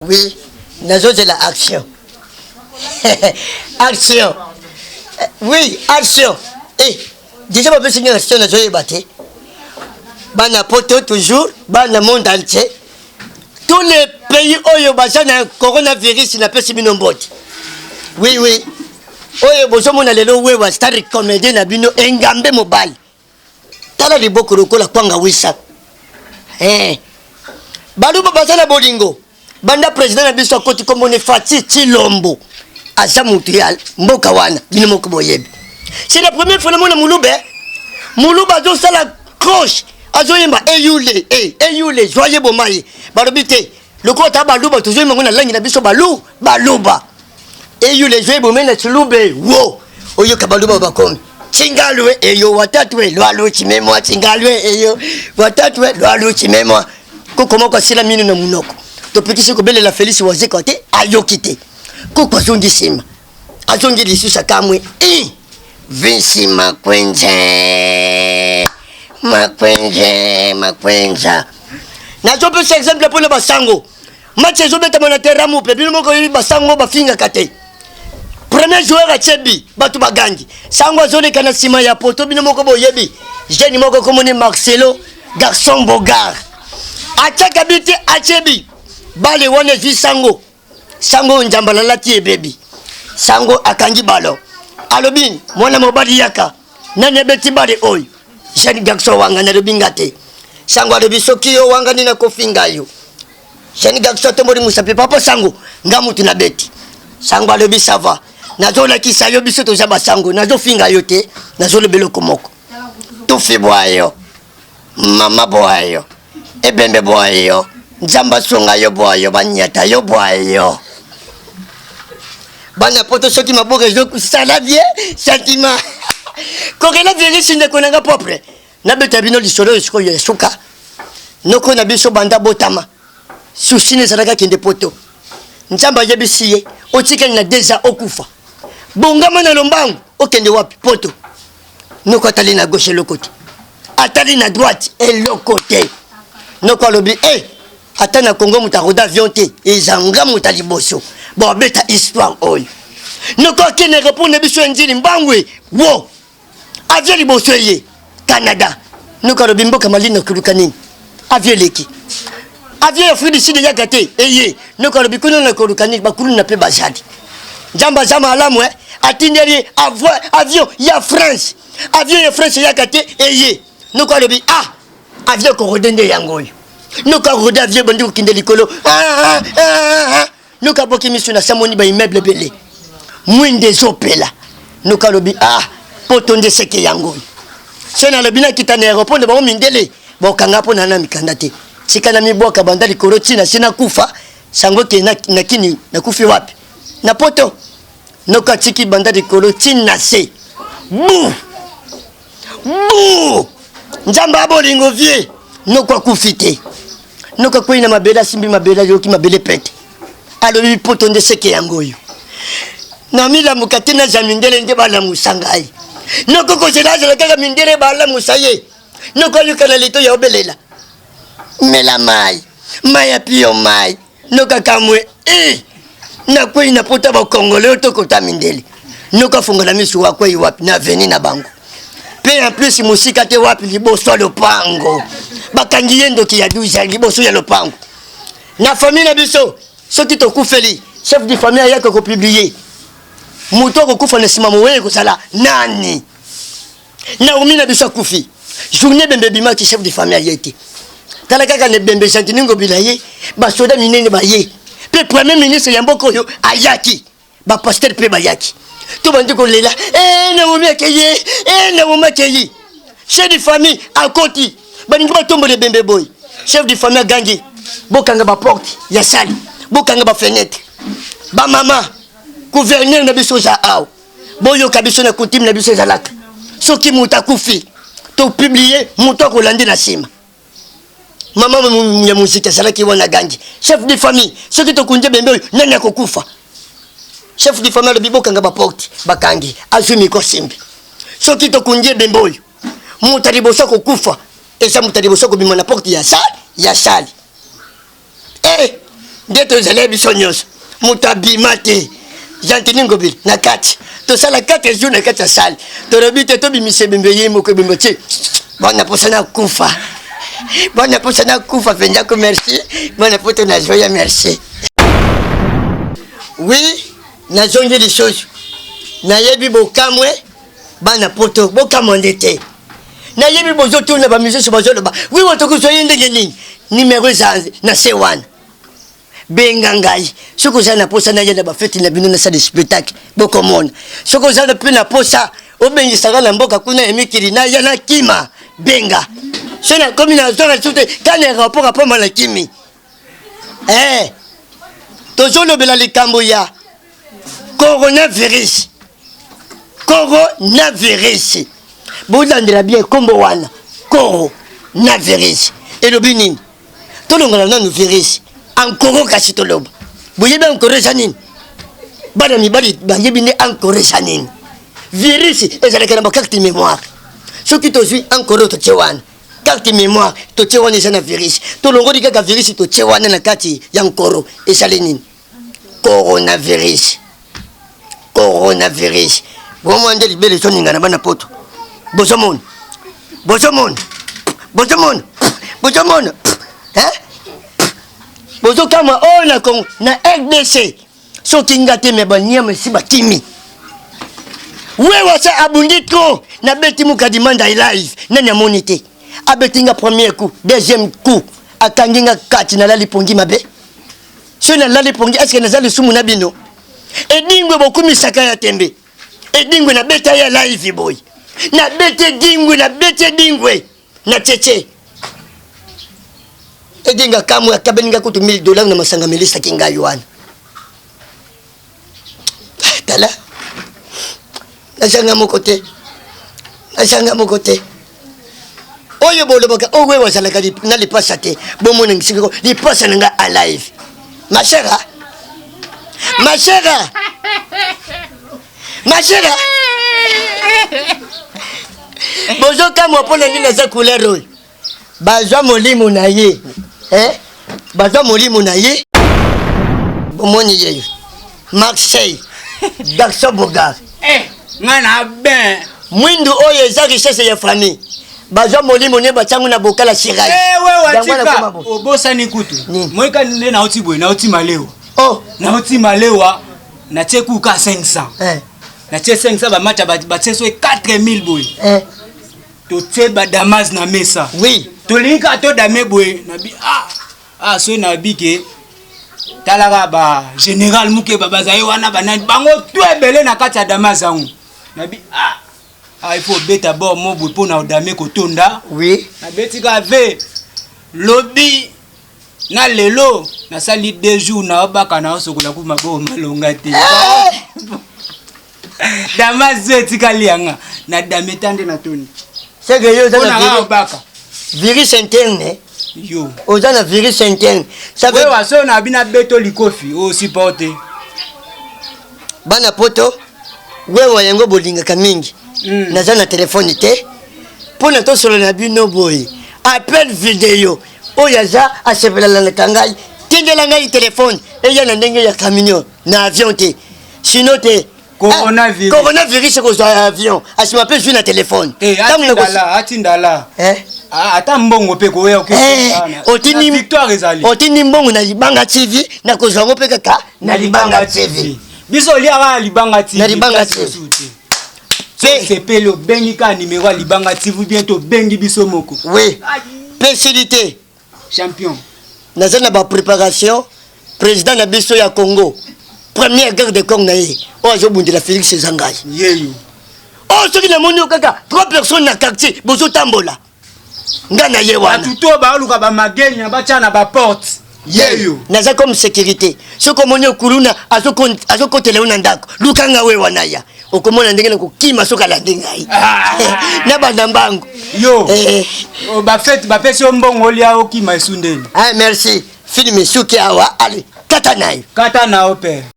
Oui, nazozela action. Action. Oui, action. Eh, déjà bapesi ngai action nazoyeba te. Bana poto toujours, bana monde entier. Tous les pays oyo baza na coronavirus napesi bino mbote. Oui, oui. Oyo bozomona lelo wewa star comédien na bino engambe mobali. Tala liboko lokola kwanga wisa. Eh. Baluba baza na bolingo. Banda president na biso akoti kombo ne Fatshi Tshilombo. Aza mutu ya mboka wana bino moko boyebi. C'est la première fois namona Muluba. Eh. Muluba azosala croche azoyemba eyule eh, eyule joyeux bomaye balobi te lokola ta baluba tozoyemba ngo na langi na biso balu baluba eyule joyeux bomaye na tshilube wo oyoka baluba bakomi Tsingalwe eyo watatwe lwalu chimemwa tsingalwe eyo watatwe lwalu chimemwa koko moko asila mino na munoko topekisi kobelela Felix Wazekwa te ayoki te koko azongi nsima azongi lisusu akamwe i Vinci Makwenze Makwenze Makwenza nazopesa exemple mpo na basango match ezobetama na terrain mupe bino moko oyebi basango bafingaka te premier joueur atie bi bato bagangi sango azoleka na nsima ya poto bino moko boyebi jeune moko komoni marcelo garçon bogar atiaka bi te atie bi bale wana ezwi sango sango njamba lalati ebebi sango akangi balo alobi mwana mobali yaka nani abeti bale oyo jeune garçon wangani alobi nga te sango alobi soki yo wangani nakofinga yo jeune garçon atomboli mosapi papa sango nga mutu na beti sango alobi sava nazolakisa yo biso toza basango nazofinga yo te nazoloba eloko moko tufi bwa yo mama bwa yo ebembe bwa yo nzambe asunga yo bwa yo banyata yo bwa yo bana poto soki maboko ezosala bien sentiment kokela virisi ndeko na nga propre nabeta bino lisolo oyo sikoyo ya suka noko na biso banda botama susi na ezalaka kende poto nzambe ayebisi ye otikali na deja okufa bongama na lombangu okende wapi poto noko atali na gauche eloko te atali na droite eloko te noko alobi e eh, ata na congo moto akoda avion te ezanga moto ya liboso babeta histoire oyo noko akende repondre biso ya nzili mbangu wo Avion liboso eye Canada. Noko alobi mboka malini okoluka nini? Avion eleki. Avion ya Afrique du Sud eyaka te eye. Noko alobi kuna na koluka nini? Bakuluna mpe bazali. Nzambe aza malamu eh? Atindeli avion ya France. Avion ya France eyaka te eye. Noko alobi ah avion korode nde yango oyo. Noko arode avion ebandi kokende likolo. Ah, ah, ah, ah. Noka aboki miso na samoni ba immeuble ebele mwinda ezopela noka alobi ah poto nde seke yango oyo so nalobi nakita na aéroport nde bango mindele bakokanga mpo na na mikanda te tika na mibwaka banda likolo ntina se nakufa sango ke na kini nakufi wapi na poto noka atiki banda likolo ntina se bu bu nzambe ya bolingo vie noko akufi te noko akwei na mabele asimbi mabele ayoki mabele pete alobi poto nde seke yango oyo namilamuka te naza mindele nde balamusa ngai noko kozela azala kaka mindele balamusa ye noko ayoka na lito ya obelela mela mai mai ya pio mai Noka kamwe eh nakwei na pota ba congolais oyo tokota mindele noka fongola misu wakwei wapi na aveni na bango mpe en plus mosika te wapi liboso ya lopango bakangi ye ndoki ya 12 liboso ya lopango na famille na biso soki tokufeli chef de famille ayaka kopublie moto akokufa na nsima mowei ekozala nani Naomi na biso akufi. Journée ebembe ebimaki chef de famille aye te. Tala kaka na ebembe Gentiny Ngobila ye, basoda minene baye. Pe premier ministre ya mboka oyo ayaki. Ba pasteur pe bayaki. Tobandi kolela, eh Naomi akeyi, eh Naomi akeyi. Chef de famille akoti, balingi batombola ebembe boye. Chef de famille agangi, bokanga ba porte ya salle, bokanga ba fenêtre. Ba mama, gouverneur na biso oza awa. Boyoka biso na coutume na biso ezalaka soki moto akufi to publie moto akolandi na nsima. Mama ya moziki azalaki wana gangi chef de famille, soki tokundi ebembe oyo nani akokufa? Chef de famille alobi bokanga baporte, bakangi, azwi miko asimbi. Soki tokundi ebembe oyo moto ya liboso akokufa eza moto ya liboso akobima na porte ya sale ya sale. Eh, Nde tozali biso nyonso, moto abima te. Gentini Ngobila na kati, tosala 4 jours na kati ya salle, tolobi te tobimisa ebembe, ye moko ebembe tie bana mposa na kufa, bana mposa na kufa mpenza ko. Merci bana poto, nazoya, merci. Oui, nazongi lisusu. Nayebi bokamwe, bana poto, bokamwa nde te. Nayebi bozotuna, bamisusu bazoloba: "Wi, tokozwa ye ndenge nini?" Nimero eza na se wana, benga ngai soki oza na posa naya na bafeti na bino, nasala spectacle, bokomona. Soki oza mpe na posa obengisaka na mboka kuna ya mikili, naya nakima, benga. So nakomi, nazonga lisusu te kana aéroport apoma, nakimi. Eh, tozolobela likambo ya coronavirus. Coronavirus, bolandela bien nkombo wana. Coronavirus elobi nini? Tolongola nanu virus ankoro, kasi toloba, boyebi ankoro eza nini? Bana mibali bayebi nde ankoro eza nini. Virus ezalaka na bacarte mémoire. Soki tozwi ankoro, totie wana carte mémoire, totie wana, eza na virus. Tolongoli kaka virus, totie wana na kati ya nkoro, ezali nini? Coronavirus. Coronavirus bomwa nde libele ezoninga na bana poto. Bozomona, bozomona, bozomona, bozomona, bozokamwa oyo na Congo, na RDC. Soki nga te, me banyama esi bakimi. Wewa sa abundi trop, nabeti mokadi manda live, nani amoni te? Abeti nga premier coup, deuxième coup akangi nga kati, nalali pongi mabe. Soki nalali pongi, est-ce naza lisumu na bino? Edingwe bokumisaka ya tembe, edingwe nabeta ya live boye, nabeti edingwe, nabeti edingwe na cheche. Edinga kamwe akabeli nga kutu 1000 $ na masanga, melisaki ngai wana. Tala, nazanga moko te, nazanga moko te. Oyo bolobaka oyo oyo azalaka na lipasa te, bomona ngisiko lipasa na nga alive. Mashera, mashera, mashera, bozokamwa mpo na nini naza couleur oyo? Bazwa molimo na ye, eh? Bazwa molimo na ye. Bomoni yeyo Marseille, garçon bogar. Eh, nga na ben. Mwindu oyo eza richesse ya famille. Bazwa molimo ne, batiango na bokala shirai. Eh, wewe atika, obosani kutu. Moyeka nde nauti boye, nauti malewa. Oh. Nauti malewa, natie kuka 500. Eh. Natie 500, bamatch batie so 4000 boye. Eh. Totie badamas na mesa. Oui. Tolingi kaka todame boye, nabi ah ah, so nabi ke talaka ba général Mukeba bazali wana, banani bango to ebele na kati ya damas yango. Nabi ah ah, il faut obeta bord mo boye mpo na odame kotonda. Nabeti kaka ve lobi na lelo, nasali 2 jours na obaka na osokola ku maboko malonga te. Damas oyo etikali yanga na dame ta nde natondi. Seke yo oza na na obaka. Virus interne. Yo. Oza na virus interne. Ça veut Wewa, so na bina beto likofi o supporte. Bana poto, wewa yango bolingaka mingi. Naza na telefone te mpo na tosolola na bino boye, appel video. Oyo aza asepelalaka ngai, tindela ngai telefone eya na ndenge ya camion, na avion te, sino te. Coronavirus. Ah, coronavirus ekozwa avion asima mpe zwi na telefone. Atindala, atindala. Ata mbongo mpe koya. Otindi ezali. Otindi mbongo na Libanga TV, nakozwa yango mpe kaka na Libanga TV. Biso oliaka na Libanga TV. Na Libanga TV. Mpe sepeli, obengi kaka nimero ya Libanga TV, bien tobengi biso moko. Oui, mpe sili te. Champion. Naza na bapréparation. Président na biso ya Congo, première guerre de Congo na ye oyo azobundela Félix, eza ngai. Yeyo. Oyo soki namoni yo kaka trois personnes na quartier bozotambola, ngai na ye wana. Bato to baoluka bamagenya batya na baporte, yeyo. Naza comme sécurité. Soki omoni okuluna azokotela yo na ndako, lukanga we wana ya okomona ndenge na kokima soki alandi ngai na banda mbangu. Yo. Bafete bapesi yo mbongo olia, okima esu ndeni. Ah, merci. Film esuki awa. Ale, kata na yo. Kata na yo mpe.